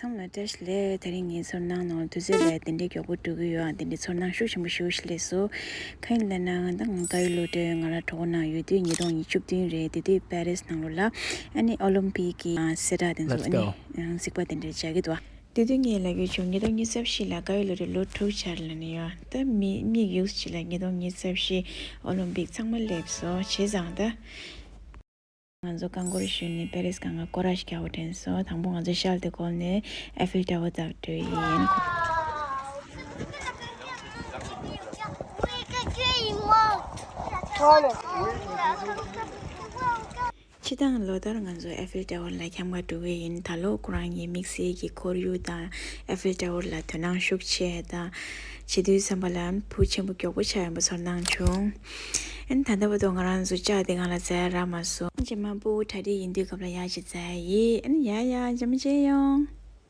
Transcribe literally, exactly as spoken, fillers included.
ཚང་མ་ལ་བཀྲ་ཤིས་བདེ་ལེགས། དེ་རིང་ངའི་ཚོར་སྣང་ནང་དུས་ཚོད་ལས་དེ་འདྲའི་མགྱོགས་པོ་འགྲོ་གི་ཡོད། དེ་འདྲའི་ཚོར་སྣང་ཤུགས་ཆེན་པོ་ཞེ་པོ་ཞིག་སླེབས་སོང་། གང་ཡིན་ལབ་ན་ད་ང་དགའ་བའི་བློ་གྲོས་ང་རང་གྲོགས་པོ་ནང་ཡོད་དུས་ཉིས་སྟོང་ཉི་ཤུ་རྩ་བདུན་རེད། དེ་དུས་པེ་རིས་ནང་ལོགས་ལ་ཨ་ནི་ཨོ་ལིམ་པིག་གི་གསལ་བསྒྲགས་དེ་ཚོ་ཨ་ནི་གཟིགས་པ་དེ་འདྲ་བྱ་གི་འདུག་དེ་དུས་ངས་ལབ་ཀྱི་བྱུང་། ཉིས་སྟོང་ཉི་ཤུ་རྩ་བཞི་ལ་དགའ་བའི་བློ་གྲོས་ལོ་དྲུག་འཆར་ལབ་ནས་ཡོད། ད་མི་མིག་ཡུགས་ཅིག་ལ་ཉིས་སྟོང་ཉི་ཤུ་རྩ་བཞི་ཨོ་ལིམ་པིག་ཚང་མ་སླེབས་སོང་། བྱས་ཙང་ད། ང་ཚོ་རྐང་འཁོར་ཞོན་ནས་པེ་རིས་སྒང་ག་སྐོར་ར་ཞིག་རྒྱག་དགོས་དྲན་སོང་། དང་པོ་ང་ཚོ་ཤར་ཏེ་གོལ་ནས་ཨེ་ཧྥིལ་ཊ་ཝར་དག་འགྲོ་ཡིན། ཕྱི་ཐང་ལོ་ལྟར་ང་ཚོ་ཨེ་ཧྥིལ་ཊ་ཝར་ལ་འཁྱམ་ག་འགྲོ་གི་ཡིན། ད་ལོ་ཁོ་རང་ངའི་དམིགས་བསལ་གྱི་ཁོར་ཡུག་དང་ཨེ་ཧྥིལ་ཊ་ཝར་ལ་དོ་སྣང་ཤུགས་ཆེ་དང་བྱེད་དུས་བསམ་པ་ལ་བུ་ཆེན་པོ་མགྱོགས་པོ་ཆགས་ཡོང་པ་ཚོར་སྣང་བྱུང་། ཨན་ད་ལྟ་བར་དུ་ང་རང་ཚོ་ལྕགས་དེ་སྒང་ལ་འཛེག་རག་མ་སོང་། རྗེས་མ་སྤུ་གུ་གྲ་སྒྲིག་ཡིན་དུས་སྐབས་ལ་ཡར་ཅིག་འཛེག་ཡིན། ཨན་ཡ་ཡ་རྗེས་མ་མཇལ་ཡོང་།